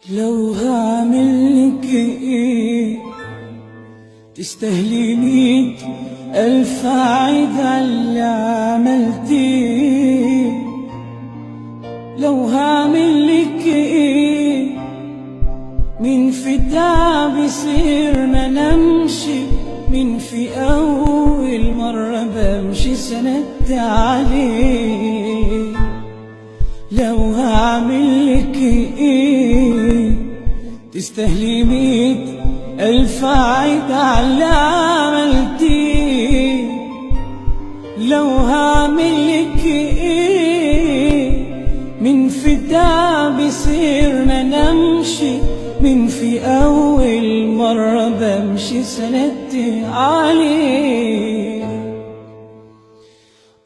لو هعملك ايه تستاهلي 100,000 عيد على اللي عملتيه. لو هعملك ايه مين في تعب يصير ما نمشي، مين في اول مرة بمشي سندت عليه. لو هعملك ايه تستاهلي 100,000 عيد على اللي عملتيه. لو هعملك ايه مين في تعب يصير ما نمشي، مين في اول مرة بمشي سندت عليه.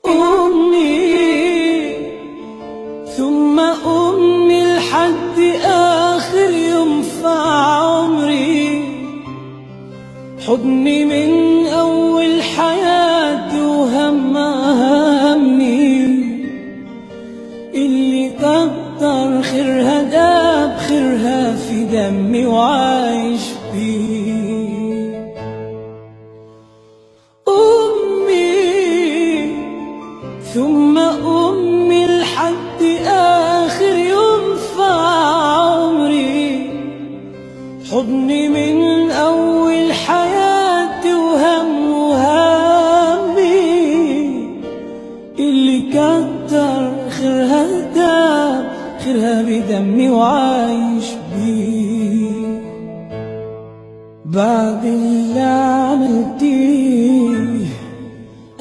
أمي ثم أمي لحد آخر يوم في عمري، حضني من أول حياتي وهم همي، اللي كتر خيرها داب خيرها في دمي وعايش بيه. أمي ثم أمي لحد آخر يوم في عمري، حضني من أول حياتي وهم وهمي، اللي كتر خيرها داب خيرها بدمي وعايش بيه. بعد اللي عملتيه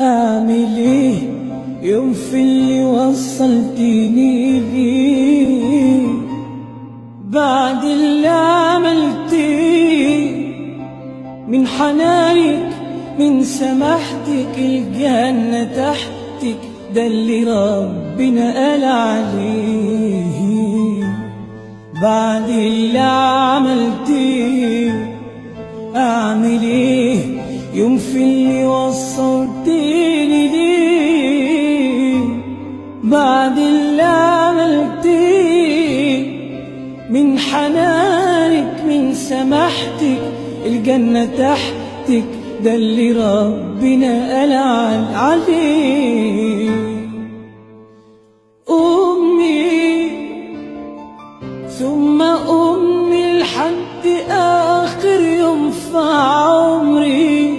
أعمل إيه يوم في اللي وصلتيني ليه. بعد اللي عملتيه من حنانك من سماحتك الجنة تحتك، ده اللي ربنا قال عليه. بعد اللي عملتيه أعمل إيه يوم في اللي وصلتيني ليه. بعد اللي عملتيه من حنانك من سماحتك الجنة تحتك، ده اللي ربنا قال عليه. أمي ثم أمي لحد آخر يوم في عمري،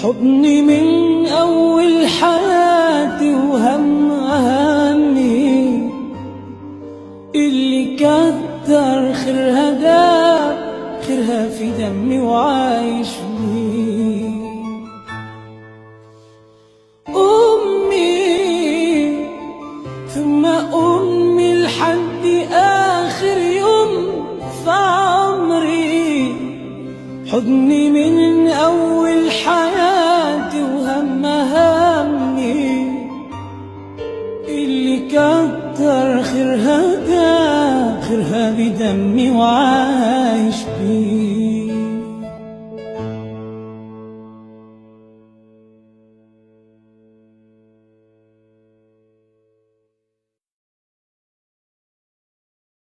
حضني من أول حياتي وهم همي، اللي كتر خيرها داب خيرها في دمي وعايش بيه. أمي ثم أمي لحد آخر يوم في عمري، حضني من أول حياتي وهم همي، اللي كتر خيرها داب خيرها بدمي وعايش بيه.